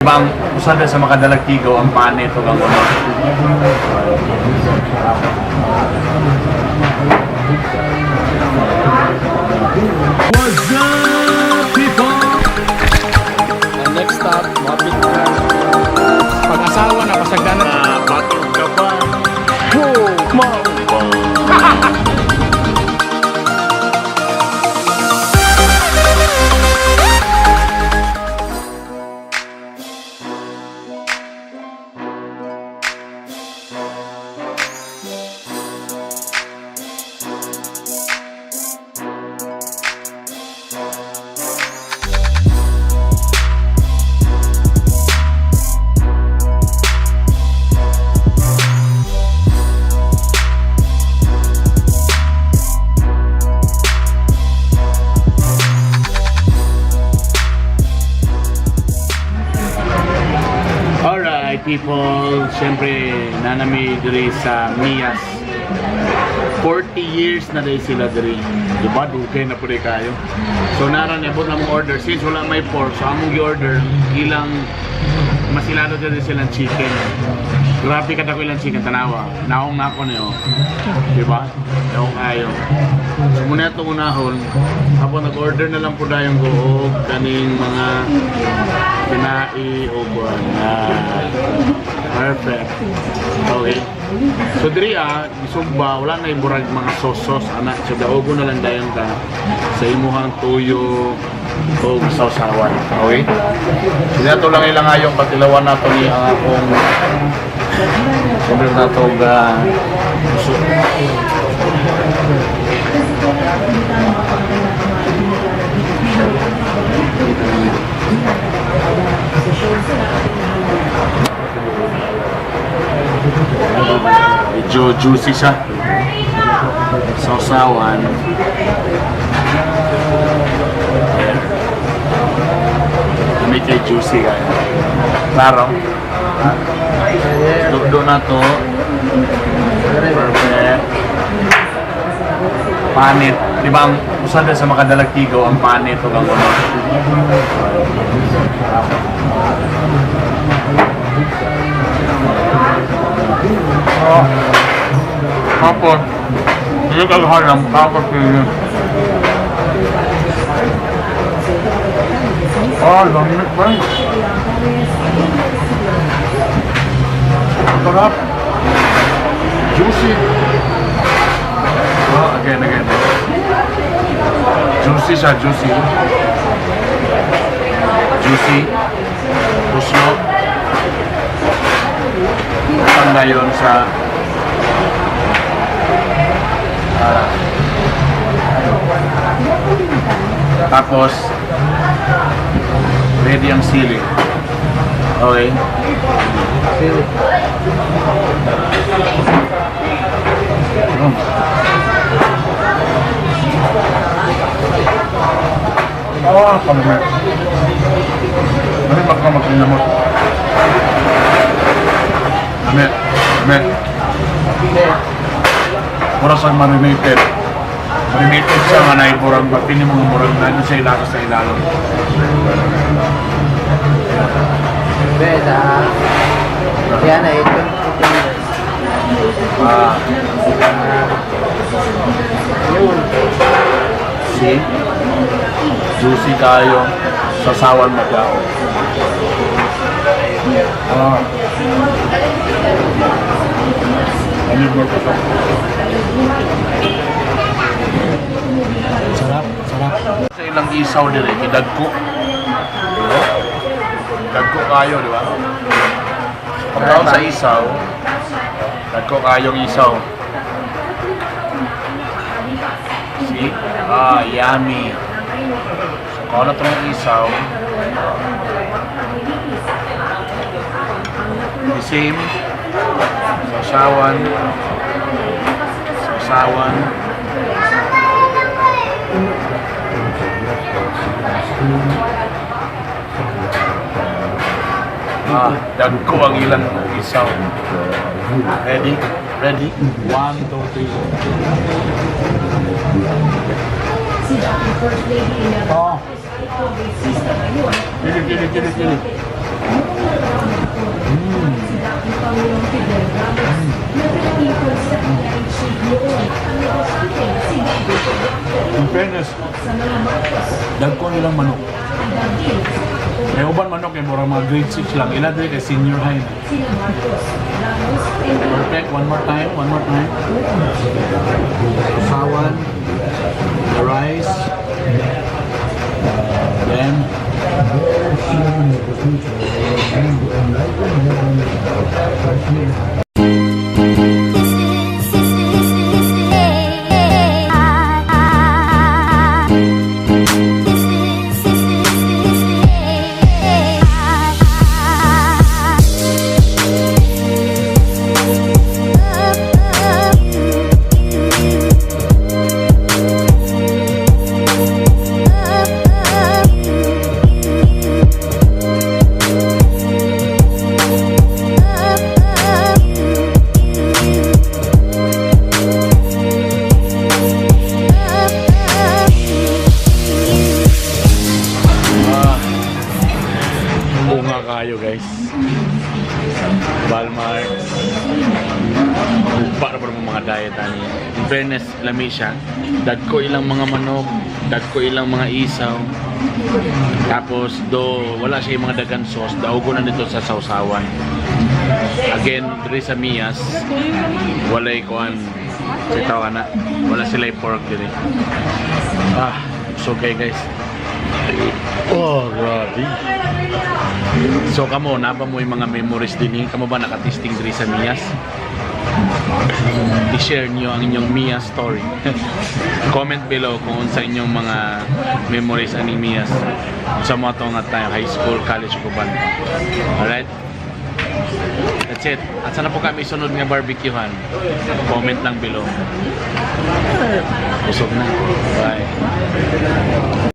Bang usa sa makadalag tigaw ang panit ug ang unod. What's up, people? Next stop, mapit na. Pag-asawa na, pasagdanan. Batog ka ba? Whoa, mao ba? Alright, people. Siyempre, nanami diri sa Mias. 40 years na diri sila diri. Diba? Dugay na po rin kayo. So, naran, abot na mong order. Since wala may pork, so among gi-order, ilang masilado diri silang chicken. Grabe ka dako ilang chicken, tanawa. Naong na ako niyo. Diba? Naong ayo. So, muna itong unahon. Tapos nag-order na lang po tayong go kaning mga kinai o buwan. Perfect. Okay. So diri isugba wala na iburag mga sauce ana. So daogo na lang dayon ka sa imuhang tuyo o sausawan. Okay? So nato lang ilang ayong patilawan nato ni ang akong siyempre nato ga uso. Medyo juicy siya. Sausawan. Ayan. Medyo juicy kaya. Klaro. Dugdo na to. Perfect. Panit. Di ba ang usa sa makadalag tigaw ang panit o ang unod. Oh. Tapos, hindi ka halam, tapos yun. Ah, lamig ba? Sarap. Juicy. Oh, again, again. Juicy siya, juicy. Juicy. Tuslo. Tanda yun sa tapos ready ang sili. Okay. Sili. Ah, kami. Ano ba ka magkinamot? Ame, ame. Mura sa marinated. Marinated siya nga na murag ba pini mga murag na sa ilalo sa ilalo. Beda. Yan na, ito. Ah, Yun. See? Juicy kayo. Sasawan mo ka. Ah. Ano mo ko? Sarap, sarap. Sa ilang isaw dire, kidagko. Diba? Dagko kayo, di ba? Pagkaon sa isaw, dagko kayong isaw. See? Ah, yummy. So, kaon na itong isaw. The same. Sausawan. Sausawan. Ah, dagko ang ilang isaw. Ready? Ready? One, two, three. Si dating First Lady Imelda Oh. Marcos ay kongresista ngayon. Dili, dili, dili, dili. Ngunit ang ilang manok. May uban manok eh, murag mga grade 6 lang. Ila diri kay senior high na. Perfect. One more time. One more time. Sawsawan. The rice. Then, ah, bunga kayo, guys. Balmar. Para para mga diet ani. In fairness, lami siya. Dagko ilang mga manok, dagko ilang mga isaw. Tapos do wala siya yung mga dagan sauce, daugo na nito sa sausawan. Again, diri sa Mias, walay kuan sa tawa na. Wala sila pork diri. Ah, so okay, guys. Oh, grabe. So kamo, naba mo yung mga memories din eh? Kamo ba nakatisting diri sa Mias? I-share niyo ang inyong Mia story. Comment below kung unsa inyong mga memories aning Mias sa mga to nga tayo, high school, college, ug uban. Alright? That's it. At sana po kami sunod nga barbecuehan. Comment lang below. Busog na. Bye.